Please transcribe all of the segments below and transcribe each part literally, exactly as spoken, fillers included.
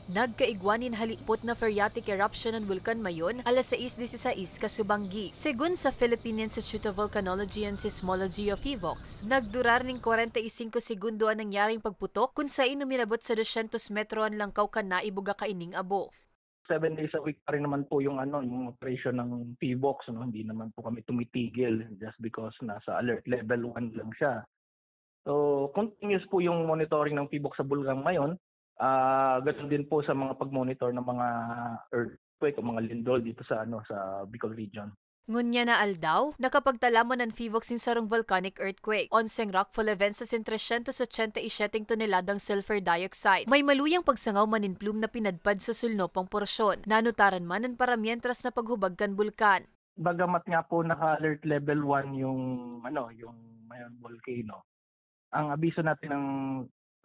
Nagkaigwa nin halipot na phreatic eruption an Bulkan Mayon, alas sais disisais kasubanggi. Segun sa Philippine Institute of Volcanology and Seismology o PHIVOLCS, nagdurar nin kwarenta y singko segundo an nangyaring pagputok, kun sain uminabot sa dosyentos metro an langkaw kan naibuga kaining abo. Seven days a week pa rin naman po yung ano, yung operation ng PHIVOLCS, no? Hindi naman po kami tumitigil just because nasa alert level one lang siya. So, continuous po yung monitoring ng PHIVOLCS sa Bulkan Mayon. Ah, ganun din po sa mga pag-monitor ng mga earthquake o mga lindol dito sa ano, sa Bicol region. Ngunyan na aldaw, nakapagtalamon an PHIVOLCS nin sarong volcanic earthquake. Onseng rockfall events asin tresyentos ochenta y siyete toneladang sulfur dioxide. May maluyang pagsangaw man nin plume na pinadpad sa sulnopang porsyon. Nanotaran man an paramientras na paghubag kan bulkan. Bagamat nga po naka-alert level one yung ano, yung Mayon volcano, ang abiso natin ng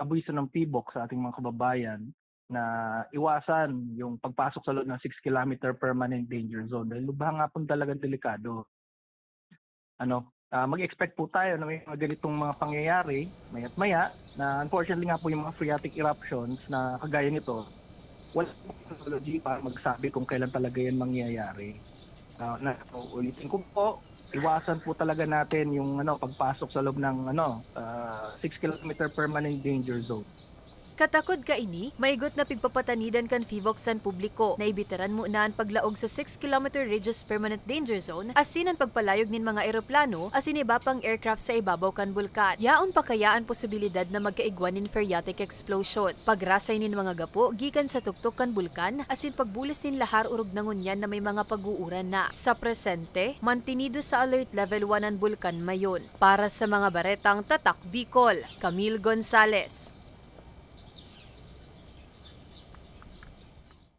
abiso ng PHIVOLCS sa ating mga kababayan na iwasan yung pagpasok sa loob ng six kilometer permanent danger zone dahil lubha nga pong talagang delikado. Ano, ah, mag-expect po tayo na may mga ganitong mga pangyayari maya't maya, na unfortunately nga po yung mga phreatic eruptions na kagaya nito, wala pong technology para magsabi kung kailan talaga yan mangyayari. Ah, na, ulitin ko po, iwasan po talaga natin yung ano, pagpasok sa loob ng ano, ah, six kilometer permanent danger zone. Katakod kaini, maigot na pigpapatanidan kan PHIVOLCS an publiko na ibitaran muna an paglaog sa six kilometer radius permanent danger zone asin an pagpalayog nin mga eroplano asin iba pang aircraft sa ibabaw kan bulkan. Yaon pa kaya an posibilidad na magkaigwa nin phreatic explosions, pagrasay nin mga gapo gikan sa tuktok kan bulkan asin pagbulis nin lahar orog na ngunyan na may mga pag-uuran na. Sa presente, mantinido sa alert level one an Bulkan Mayon. Para sa mga baretang Tatak Bicol, Camille Gonzalez.